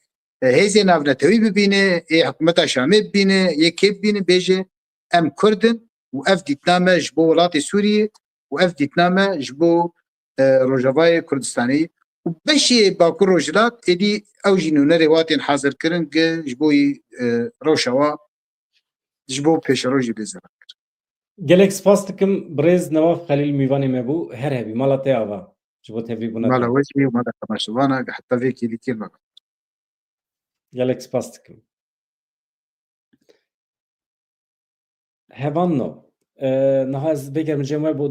e, hêzên navnetewî bibîne, ê hikûmeta Şamê bibîne, yê kê bibîne, bêje, em Kurd in û ev dîtina me ji bo welatê Sûriyê û ev dîtina me ji bo, e, Rojavayê Kurdistanê û beşê Bakur Rojhilat êdî ew jî nûnerê wa tên hazir kirin ku ji bo yî, e, rewşa wa ji bo pêşerojê bê zerar kir. Gelek spas dikim, birêz Newaf Xelîl mîvanê me bû. Her hebî, mala te ava. Ji bo tevlîbûna te. Mala we jî û mala temaşevana, heta vê kêlîkê mala. Gelek spas dikim. Hevanno, e, niha ez vêgerim cem we bo,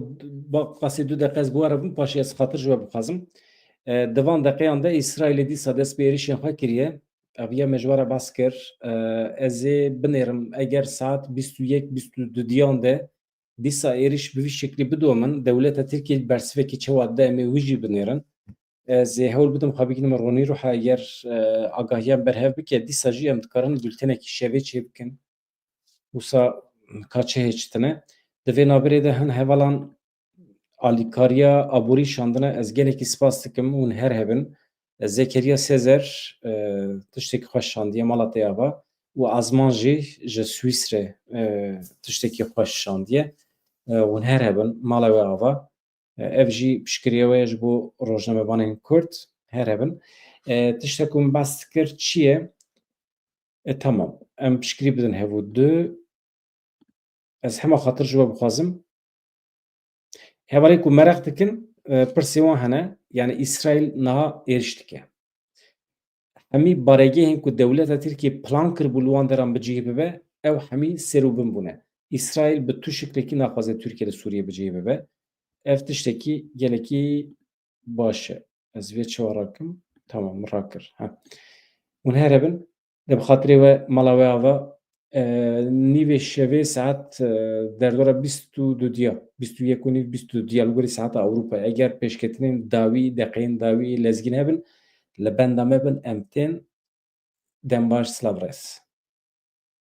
ba, qasê du deqe ez bi we re bim, paşê ez xatir ji we bixwazim. E, di van deqeyan de Îsraîlê dîsa dest bi êrişên xwe kiriye. Ev ya me ji we re behs kir. E, ez ê binêrim, eger saet bîst û yek, bîst û du diyan de dîsa êrîş bi vî şeklî bidomin, dewleta Tirkiyê bersivekî çawa dide, em ê wî jî binêrin. Ez ê hewl bidim xwe bigihînim ronî ruha, eger, e, agahiyan berhev bike, dîsa jî em dikarin bultenekî şevê çêbikin. Wisa ka çi hê çi tine. Di vê navberê de hin hevalan alîkariya aborî şandine, ez gelekî spas dikim, hûn her hebin. Zekeriya Sezer, e, tiştekî xweş şandiye, mala te ava. Û Azman jî ji Swîsrê, e, tiştekî xweş şandiye. E, hûn her hebin, mala we ava. E, ev jî piştgiriya we ye ji bo rojnamevanên Kurd. Her hebin. E, tiştek ku min behs dikir çi ye? E, tamam. Em piştgirî bidin hev û du. Ez hema xatir ji we bixwazim. Hevalên ku meraq dikin, e, pirsê wan hene, yani Îsraîl niha êriş dike. Hemî baregehên ku dewleta Tirkiyê plan kiribû li wan deran bi cihê bibe, ew hemî ser û bin bûne. Îsraîl bi tu şiklekî naxwaze Tirkiye li Sûriyê bi cihê bibe. Ev tiştekî gelekî baş e. Ez vê çawa rakim? Tamam, min rakir. Ha. Hûn here bin. De bi xatirê we, mala we ava, E, nîvê şevê saet, e, derdora bîst û du diya, bîst û yek û nîv, bîst û du diya li gorî saeta Ewropayê. Eger pêşketinên dawî, deqeyên dawî lezgîn hebin, li benda me bin, em tên. Dem baş, silav rêz.